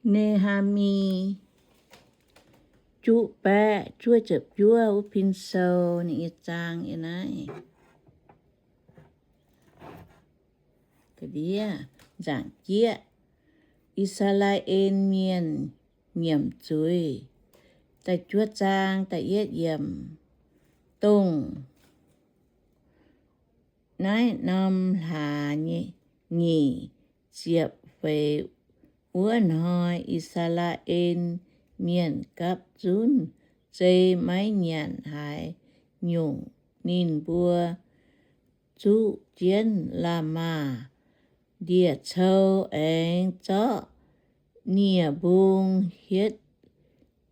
Ne^haa^mi juqv baeqv juov ziepc juov wuov pin sou ninh nyei zaang yiem naaiv. Ga'ndiev nzaangc jieqv, I^saa^laa^en Mienh nyiemc zuiz. Da'juov zaang da'yietv yiemc. Dongh naaiv norm hlaax nyic ziepc feix wuov hnoi, I^saa^laa^en Mienh gapv zunv zei maiv nyanc haaix nyungc. Ninh mbuo zuqv jienv la'maah ndie-cou aengx zorqv nie-mbung hietv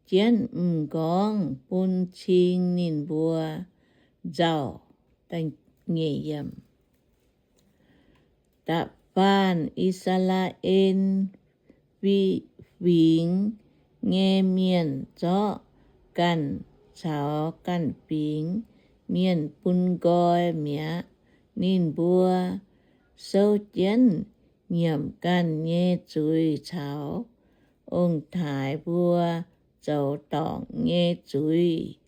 jienv m'nqorngv bun cing ninh mbuo nzauh. Da'faanh I^saa^laa^en Fingx nyei mienh zorqv ganh caux ganh fingx mienh bun nqoi mi'aqv. Ninh mbuo souv jienv nyiemc ganh nyei zuiz caux ong-taaix mbuo zoux dorngc nyei zuiz.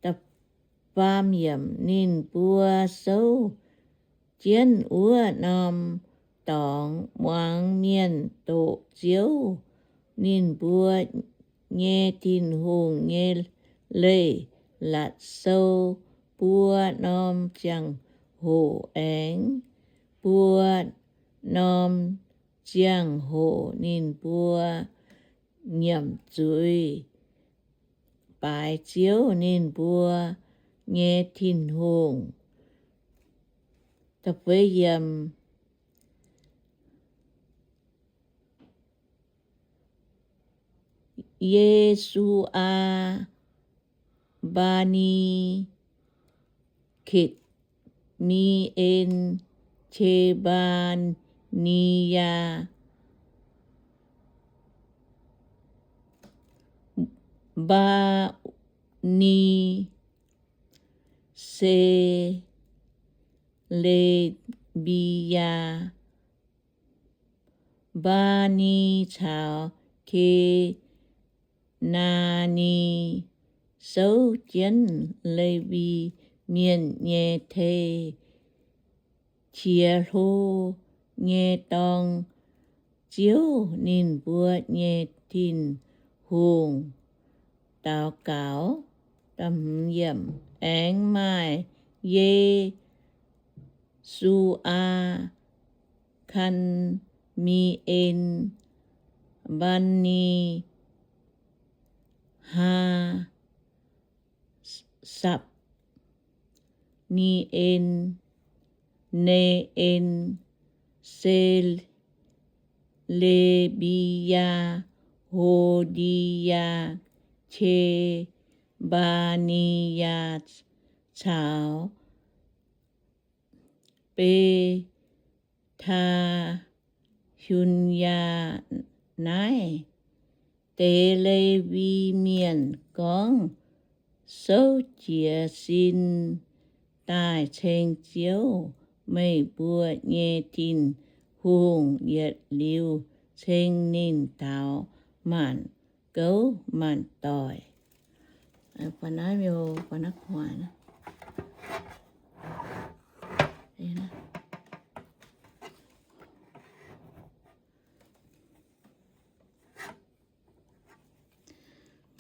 Da'faam yiemc. Ninh mbuo souv jienv wuov norm dorngx muangx mienh doqc Ziouv, ninh mbuo nyei Tin-Hungh, nyei leiz-latc sou buo norm ziangh hoc aengx buo norm ziangh hoc ninh mbuo nyiemc zuiz baaix Ziouv, ninh mbuo nyei Tin-Hungh. Ye^su^aa, Mbaa^ni, Ketc, Mi^en, Qe^mbaa^ni^yaa, Mbaa^ni, Se^le^mbi^yaa, Mbaa^ni caux Ke^naa^ni souv jienv Lewi Mienh nyei tei qiex hlo nyei dorng Ziouv, ninh mbuo nyei Tin-Hungh, daux gaux. Aengx maaih Ye^su^aa, Kaa^mi^en, Mbaa^ni, Haa, Sapc, Ni^en, Ne^en, Se^le^mbi^yaa, Ho^ndi^yaa, Qe^mbaa^ni^yaa caux Be^taa^hun^yaa. Naaiv deix Lewi Mienh gorngv, Souv jiez sin daaih ceng Ziouv, meih mbuo nyei Tin-Hungh, yietc liuz ceng ninh taux maanc gouv maanc doic.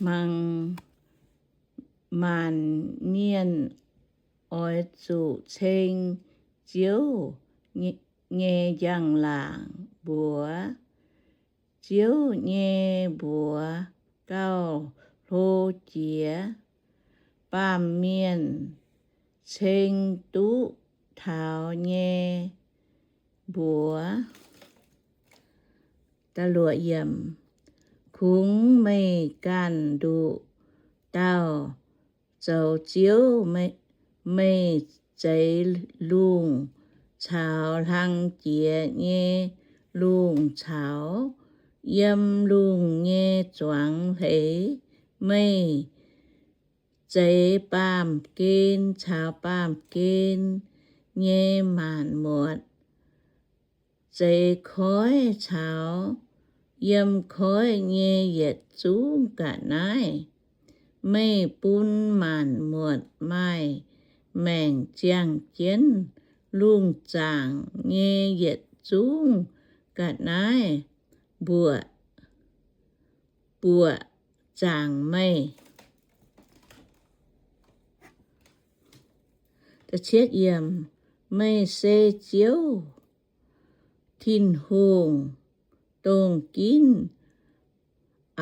Mangc, maanc mienh oix zuqc ceng Ziouv nyei njang-laangc mbuox Ziouv nyei mbuox gauh hlo jiex. Baamh mienh ceng duqv taux nyei mbuox. Kungx meih ganh nduqc dauh zoux Ziouv, meih zeix lungh caux hlang jiex nyei lungh caux yiem lungh nyei zuangx hleix. Meih zeix baamh gen caux baamh gen nyei maanc muotc, zeix koiv caux yiem koiv nyei yietc zungv ga'naaiv. Meih bun maanc muotc maaih maengc ziangh jienv lungh zaangc nyei yietc zungv ga'naaiv mbuoqc, mbuoqc zaangc meih. Meih se Ziouv Tin-Hungh, dongh ginv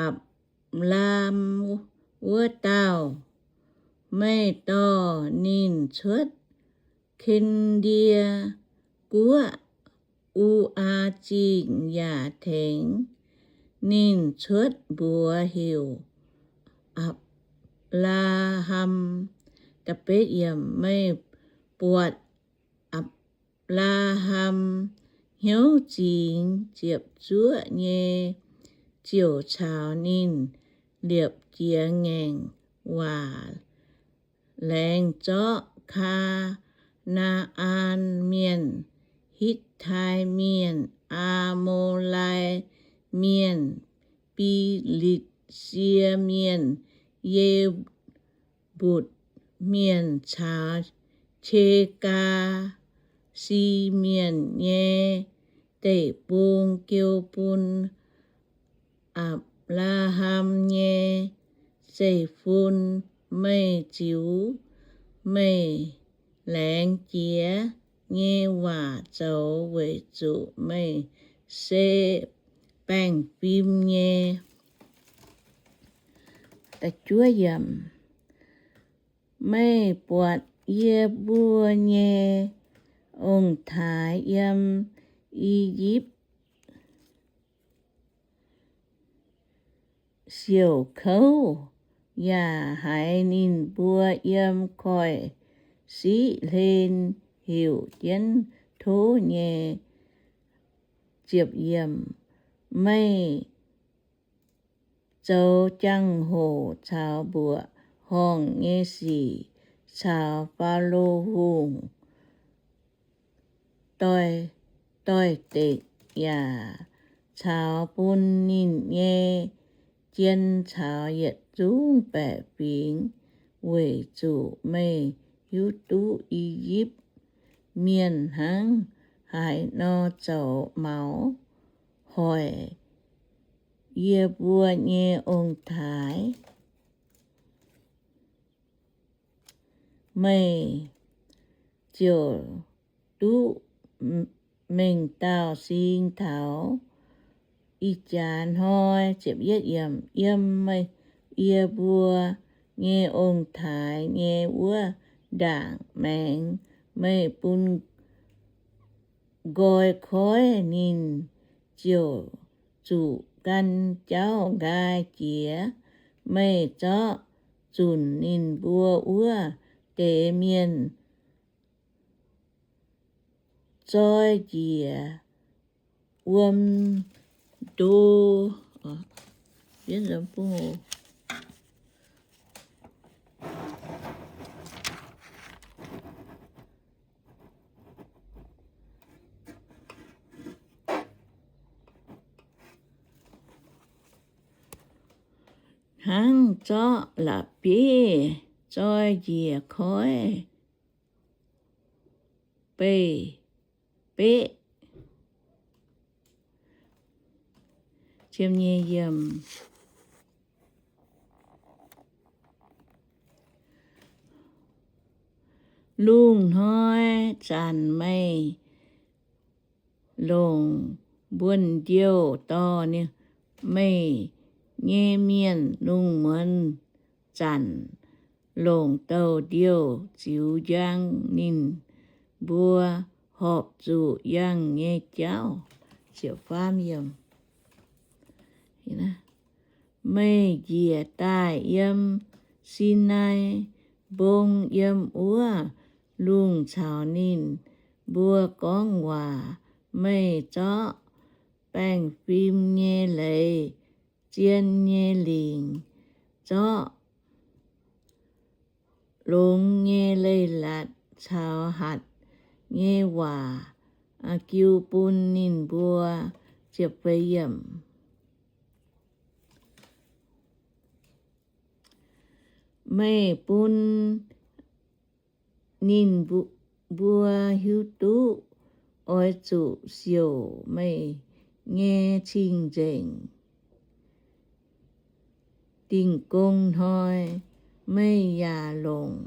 Apc^laam wuov dauh. Meih dorh ninh cuotv Ken^ndie Guoqv, U^aa Zingh yaac tengx ninh cuotv mbuox heuc Apc^laa^ham. Meih buatc Apc^laa^ham hnyouv zingx ziepc zuoqv nyei ziouc caux ninh liepc jiez ngaengc waac laengz zorqv Kaa^naa^an Mienh, Hitv^tai Mienh, Aa^mo^lai Mienh, Bi^litv^sie Mienh, Ye^mbutc Mienh caux Gir^gaa^si Mienh nyei deic-bung jiu bun Apc^laa^ham nyei zeiv-fun. Meih ziux meih laengz jiex nyei waac zoux weic zuqc meih se baengh fim nyei. Meih buatc yie mbuo nyei ong-taaix yiem I^yipv siouc kouv, yaac haiz ninh mbuo yiem koiv-siqv hlen heuc jienv tov nyei. Meih zoux jangx-hoc caux mbuoqc horngh nyei sic caux Faalo Hungh doix-dekc, yaac caux bun ninh nyei jien caux yietc zungv baeqc fingx, weic zuqc meih hiuv duqv I^yipv Mienh hnangv haaix nor zoux maux hoic yie mbuo nyei ong-taaix. Meih ziouc duqv mengh dauh sing taux ih jaax hnoi. Yiem yie mbuo nyei ong-taaix nyei wuov ndaangc maengx meih bun nqoi koiv, ninh ziouc zuqc gan jauv nqaai jiex. Meih zorqv zunc ninh mbuo wuov deix mienh zoi njiec wuom ndo. Hnangv zorqv la'bieiv zoi njiec koiv beih beqv. Lungh hnoi zanc meih longc mbuonx-ndiouh dorh meih nyei mienh. Lungh muonz zanc longc douh ndiouh ziux njang ninh mbuo horpc zuqc yangh nyei jauv. Meih njiec daaih yiem Sinaai Mbong, yiem wuov lungh caux ninh mbuo gorngv waac. Meih zorqv baengh fim nyei leiz, zien nyei lingc, zorqv longx nyei leiz-latc caux hatc nyei waac jiu bun ninh mbuo. Meih bun ninh mbuo hiuv duqv oix zuqc siouc meih nyei cing-nzengc. Dingh gong hnoi meih yaac longc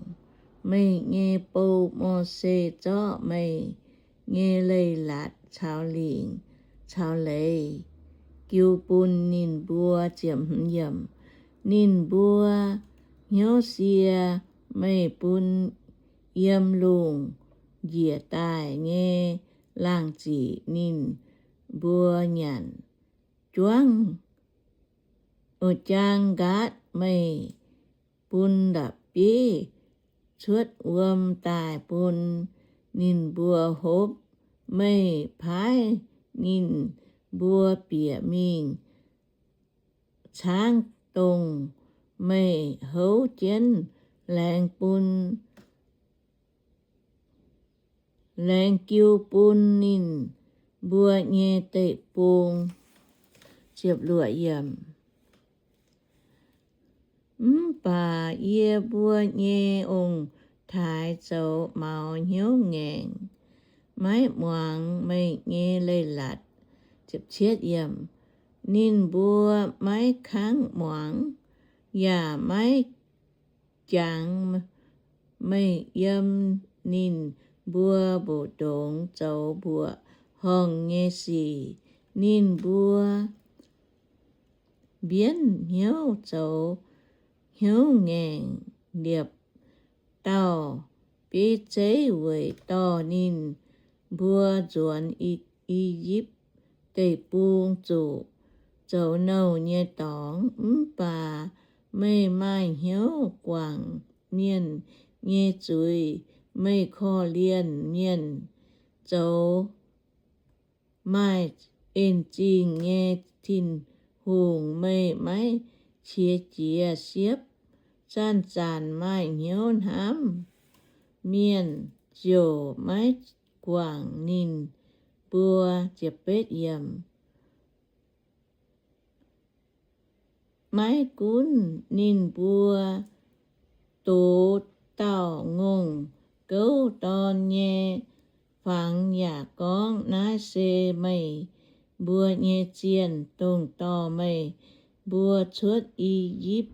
meih nyei bou, Mose, zorqv meih nyei leiz-latc caux lingc caux leiz jiu bun ninh mbuo. Ninh mbuo hnyouv sie meih bun yiem lungh njiec daaih nyei laangh ziqc ninh mbuo nyanc. Juangv, jang nqaatv meih bun ndapc bieiv cuotv wuom daaih bun ninh mbuo hopv. Meih paaiv ninh mbuo bieqc mingh caangv dongh meih houv jienv laengz bun, laengz jiu bun ninh mbuo nyei deic-bung. Mv baac yie mbuo nyei ong-taaix zoux maux hnyouv ngaengc, maiv muangx meih nyei leiz-latc. Ninh mbuo maiv kangv muangx, yaac maiv jangx meih yiem ninh mbuo mbu'ndongx zoux mbuoqc horngh nyei sic. Ninh mbuo mbienv hnyouv zoux hnyouv ngaengc, liepc dauh bieiv zeiv weic dorh ninh mbuo nzuonx I^yipv Deic-Bung zuqc zoux nouh nyei dorngx. Mv baac meih maaih hnyouv guangc mienh nyei zuiz. Meih korv-lienh mienh, zoux maaih en zingh nyei Tin-Hungh. Meih maiv qiex jiez siepv, zanc-zanc maaih hnyouv hnamv mienh, ziouc maiv guangc ninh mbuo. Maiv gunv ninh mbuo dox dauh ngongh gouv dorn nyei fangx yaac gorngv, Naaiv se meih mbuo nyei zienh, dongh dorh meih mbuo cuotv I^yipv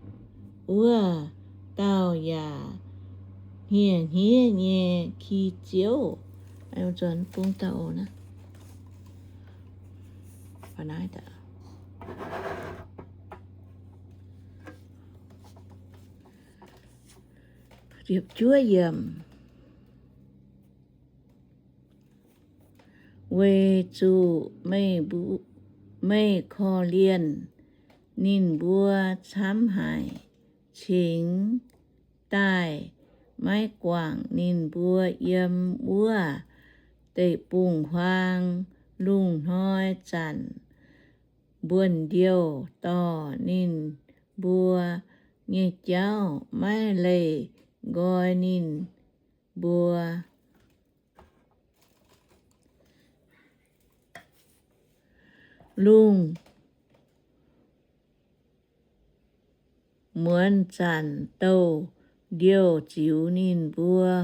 wuov dauh yaac hniev-hniev nyei ki ziouv. Weic zuqc meih mbu-, meih korv-lienh ninh mbuo camv haic, cingx daaih maiv guangc ninh mbuo yiem wuov deic-bung-huaang. Lungh hnoi zanc mbuonx-ndiouh dorh ninh mbuo nyei jauv, maiv leih nqoi ninh mbuo. Lungh muonz zanc douh ndiouh ziux ninh mbuo,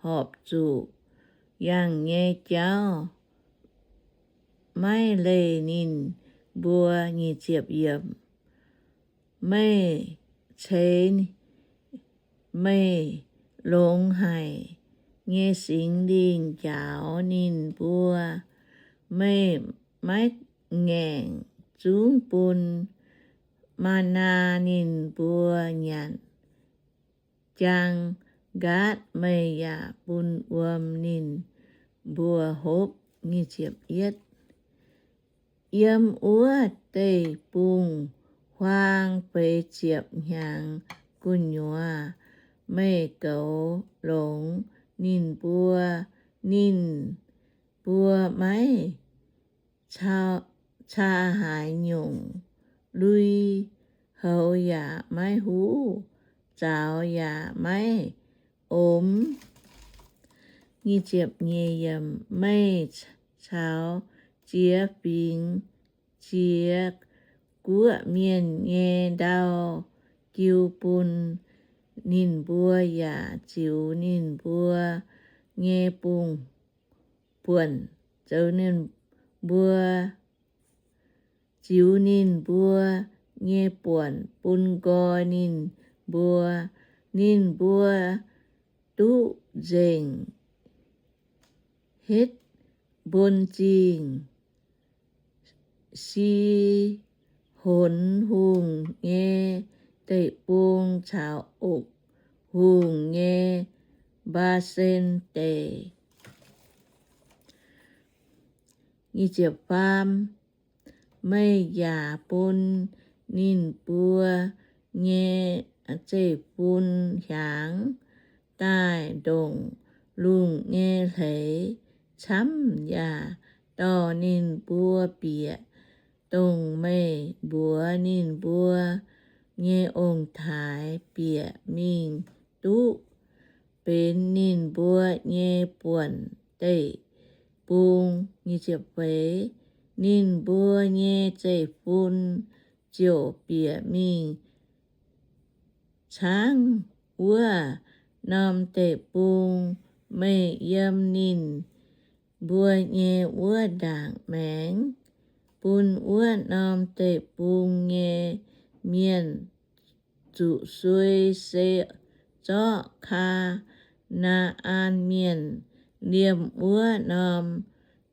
horpc zuqc yangh nyei jauv, maiv leih ninh mbuo. Meih ceix meih longx haic nyei Singx Lingh njaaux ninh mbuo. Meih maiv ngaengc zungv bun maa^naa ninh mbuo nyanc. Jaang nqaatv meih yaac bun wuom ninh mbuo hopv. Yiem wuov deic-bung-huaang feix ziepc hnyangx gu'nyuoz, meih goux longx ninh mbuo. Ninh mbuo maiv caa haaix nyungc, lui-houx yaac maiv huv, zaux yaac maiv omx. Meih caux ziex fingx ziex guoqv mienh nyei ndau jiu bun ninh mbuo yaac ziux ninh mbuo nyei bung-, buonc, zoux ninh mbuo, ziux ninh mbuo nyei buonc bun nqoi ninh mbuo. Ninh mbuo duqv nzengc Hetv-mbon Zingh, Sihonx Hungh nyei deic-bung caux Og Hungh nyei Mbaa^sen Deic. Meih yaac bun ninh mbuo nyei zeiv-fun hiaangx daaih ndongc lungh nyei hleix camv, yaac dorh ninh mbuo bieqc dongh meih mbuox ninh mbuo nyei ong-taaix bieqc mingh duqv benx ninh mbuo nyei buonc deic-bung. Ninh mbuo nyei zeiv-fun ziouc bieqc mingh caangv wuov norm deic-bung. Meih yiem ninh mbuo nyei wuov ndaangc maengx bun wuov norm deic-bung nyei mienh zuqc suei, se zorqv Kaa^naa^an Mienh, liemh wuov norm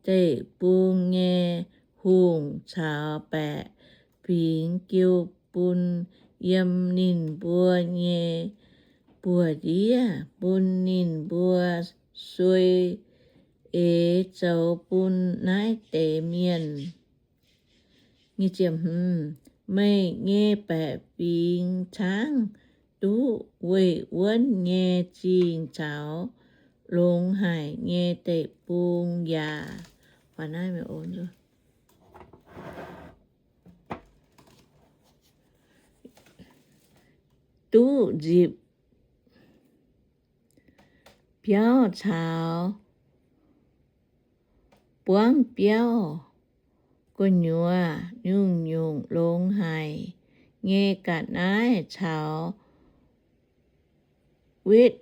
deic-bung nyei hungh caux baeqc fingx jiu bun yiem ninh mbuo nyei buoz-ndiev, bun ninh mbuo suei eix zoux bun naaiv deix mienh. Meih nyei baeqc fingx caangv duqv weih wuonv nyei zingh caux longx haic nyei deic-bung yaac duqv nzipc biauv caux buangv biauv, gu'nyuoz nyungc-nyungc longx haic nyei ga'naaiv caux wetv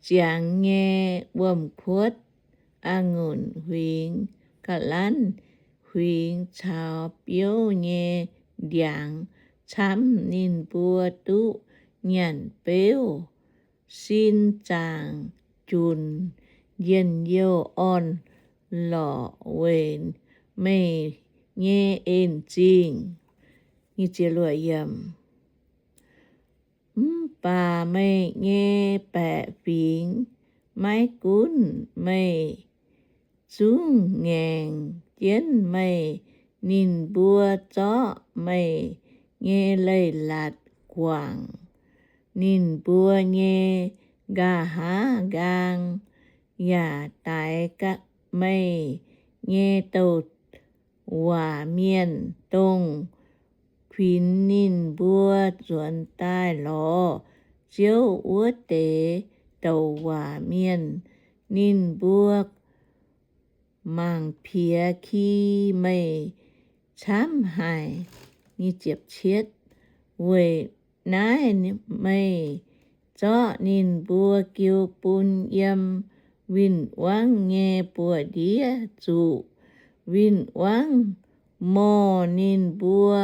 ziangx nyei wuom-kuotv, a'ngunc huingx, ga'lanv huingx caux biouv nyei ndiangx camv. Ninh mbuo duqv nyanc beuv, sin zaangc junc, njien-youh orn-lorqc weic meih nyei en-zingh. Mv baac meih nyei baeqc fingx maiv gunv meih zungv ngaengc jienv meih. Ninh mbuo zorqv meih nyei leiz-latc guangc ninh mbuo nyei nqa'haav nqaang, yaac daix meih nyei douc waac mienh, dongh kuinx ninh mbuo nzuonx daaih lorz Ziouv wuov deix douc waac mienh. Ninh mbuo mangc piex ki meih camv haic. Weic naaiv meih zorqv ninh mbuo jiu bun yiem win-wangv nyei buoz-ndiev zuqc win-wangv morh ninh mbuo,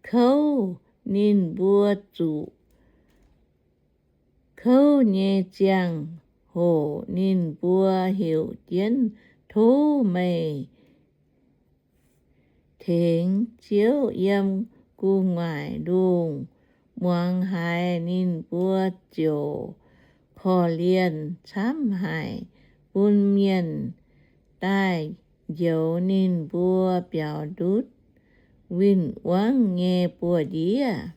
kouv ninh mbuo zuqc kouv nyei ziangh hoc ninh mbuo heuc jienv tov meih tengx Ziouv yiem gu'nguaaic lungh muangx haaix, ninh mbuo ziouc korv-lienh camv haic, bun mienh daaih njoux ninh mbuo biaux ndutv win-wangv nyei buoz-ndiev.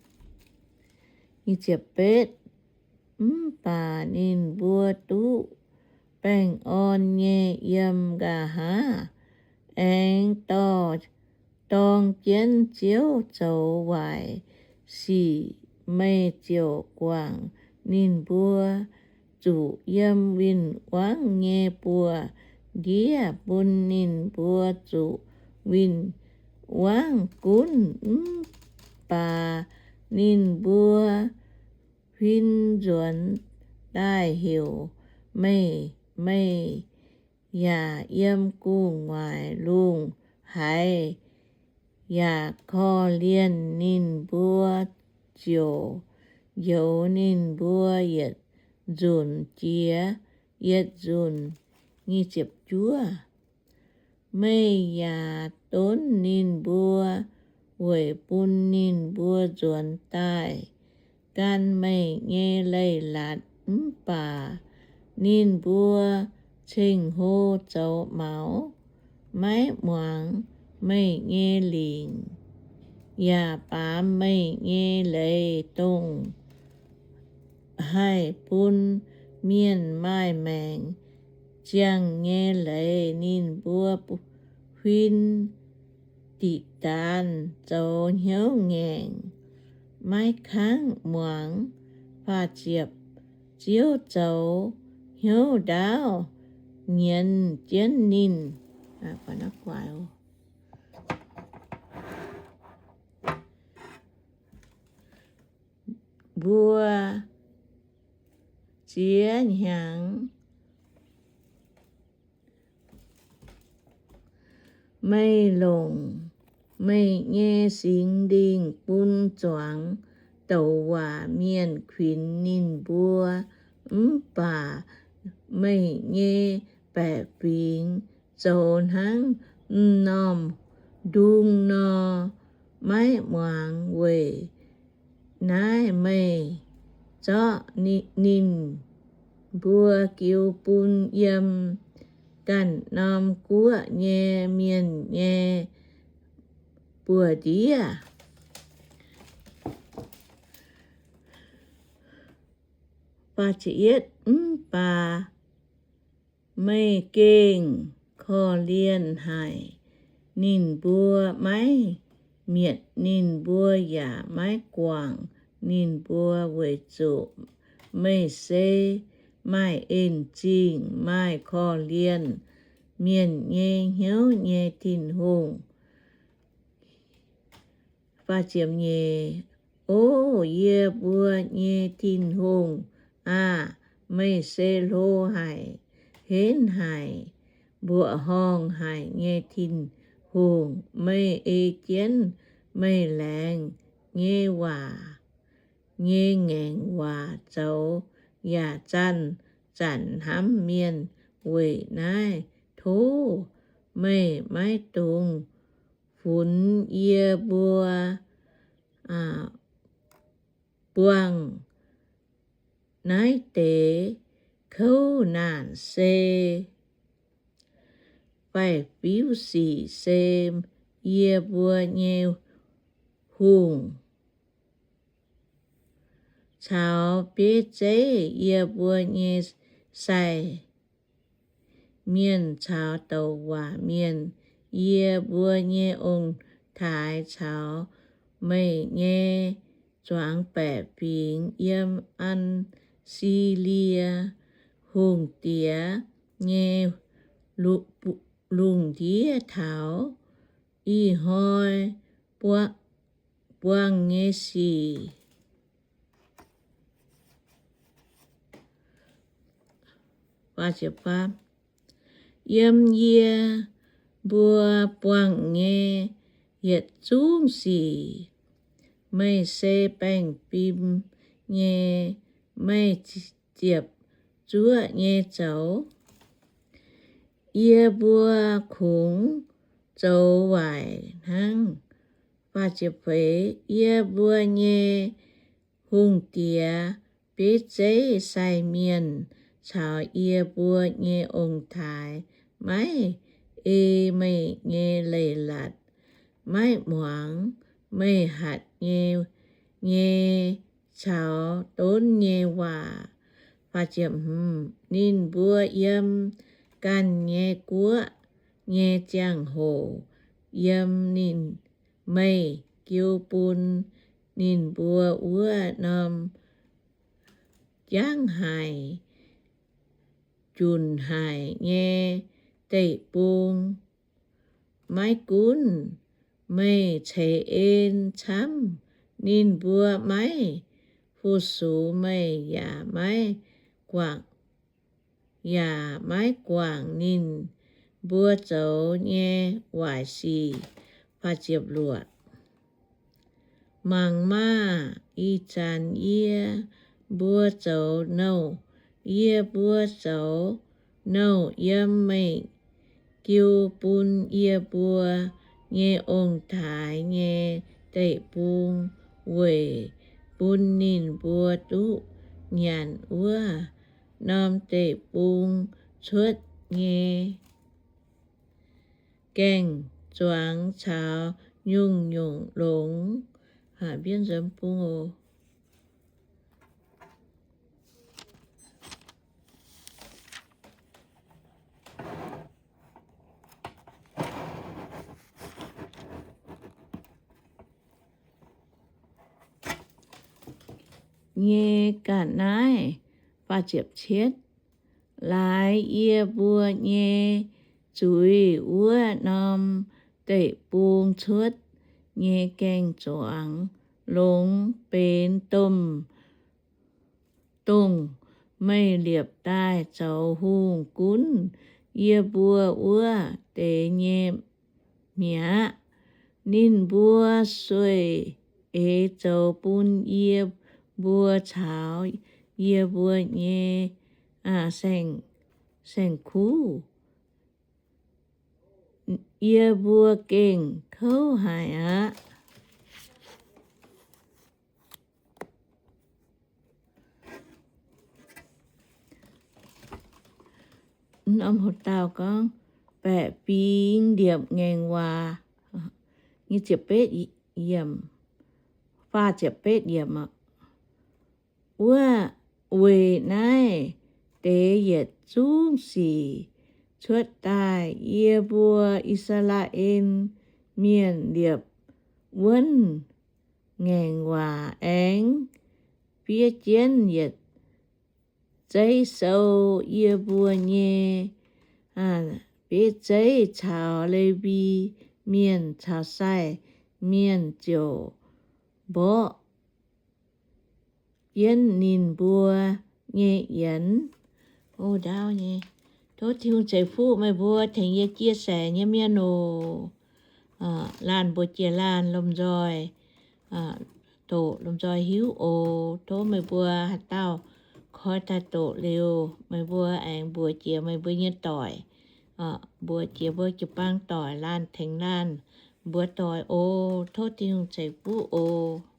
Mv baac ninh mbuo duqv baengh orn nyei yiem nqa'haav, aengx dorh dorng jienv Ziouv zoux waaic sic. Meih ziouc guangc ninh mbuo zuqc yiem win-wangv nyei buoz-ndiev, bun ninh mbuo zuqc win-wangv gunv. Mv baac ninh mbuo huin nzuonx daaih heuc meih. Meih yaac yiem gu'nguaaic lungh haaix yaac korv-lienh ninh mbuo, ziouc njoux ninh mbuo yietc nzunc jiex yietc nzunc. Meih yaac donv ninh mbuo weic bun ninh mbuo nzuonx daaih gan meih nyei leiz-latc. Mv baac ninh mbuo ceng-hlo zoux maux, maiv muangx meih nyei lingc, yaac baamz meih nyei leiz, dongh haih bun mienh maaih maengc ziangh nyei leiz. Ninh mbuo huin diqc daanh zoux hnyouv ngaengc, maiv kangv muangx. Ziouv zoux hnyouv ndaauv nyienz jienv ninh mbuo ziex hnyangx. Meih longc meih nyei Singx Lingh bun zuangx douc waac mienh kuinx ninh mbuo. Mv baac meih nyei baeqc fingx zoux hnangv m'normh ndung nor, maiv muangx. Weic naaiv meih zorqv ninh mbuo jiu bun yiem ganh norm guoqv nyei mienh nyei buoz-ndiev. Mv baac meih gengh korv-lienh haic ninh mbuo, maiv mietc ninh mbuo yaac maiv guangc ninh mbuo, weic zuqc meih se maaih en zingh maaih korv-lienh mienh nyei hnyouv nyei Tin-Hungh. O yie mbuo nyei Tin-Hungh aah! Meih se hlo haic, henv haic, mbuoqc horngh haic nyei Tin-Hungh. Meih ei jienv meih laengz nyei waac nyei ngaengc waac zoux, yaac zanc-zanc hnamv mienh. Weic naaiv tov meih maiv dungx funx yie mbuo buangh naaiv deix kouv naanc. Se faix-fiuv sic se yie mbuo nyei hungh, caux bieiv zeiv yie mbuo nyei sai mienh caux douc waac mienh, yie mbuo nyei ong-taaix caux meih nyei zuangx baeqc fingx yiem Atc^si^lie Hungh Diex nyei lungh ndiev taux ih hnoi buangh nyei sic. Yiem yie mbuo buangh nyei yietc zungv sic, meih se baengh fim nyei, meih ziepc zuoqv nyei zoux. Yie mbuo kungx zoux waaic hnangv. Yie mbuo nyei hungh diex, bieiv zeiv sai mienh caux yie mbuo nyei ong-taaix maiv ei meih nyei leiz-latc, maiv muangx meih hatc nyei, nyei caux donv nyei waac. Ninh mbuo yiem ganh nyei guoqv nyei ziangh hoc, yiem ninh, meih jiu bun ninh mbuo wuov norm jangv haic, junc haic nyei deic-bung. Maiv gunv meih ceix en camv, ninh mbuo maiv fu-sux meih yaac maiv guangc, yaac maiv guangc ninh mbuo zoux nyei waaic sic. Mangc maah! Ih zanc yie mbuo zoux nouh, yie mbuo zoux nouh yiem meih jiu bun yie mbuo nyei ong-taaix nyei deic-bung weic bun ninh mbuo duqv nyanc wuov norm deic-bung cuotv nyei gaeng-zuangx caux nyungc-nyungc longx. Nyei ga'naaiv. Laaix yie mbuo nyei zuiz wuov norm deic-bung cuotv nyei gaeng-zuangx longx benx domh, dongh meih liepc daaih zoux hungh gunv yie mbuo wuov deix nyei mi'aqv. Ninh mbuo sueih eix zoux bun yie mbuo caux yie mbuo nyei saeng-kuv. Yie mbuo gengh kouv haic aqv. Norm hoc dauh gorngv, baeqc fingx ndiepc ngaengc waac. Faah ziepc betv yiemc. Wuov, weic naaiv deix yietc zungv sic cuotv daaih, yie mbuo I^saa^laa^en Mienh liepc wuonv ngaengc waac aengx fiev jienv yietc zeiv sou yie mbuo nyei fiev zeiv caux Lewi Mienh caux sai mienh ziouc mborqv jienv ninh mbuo nyei yienx. O, ndaauv nyei. Tov Tin-Hungh ceix fuqv meih mbuo tengx yie chia sẻ nyei mienh oc. Laanh mbuox jiex laanh lomh nzoih doqc lomh nzoih hiuv oc. Tov meih mbuo haaix dauh koi daaih doqc liuz, meih mbuo aengx mbuox jiex meih mbuo nyei doic, mbuox jiex mbuo jiu-baang doic, laanh tengx laanh mbuox doic oc. Tov Tin-Hungh ceix fuqv oc.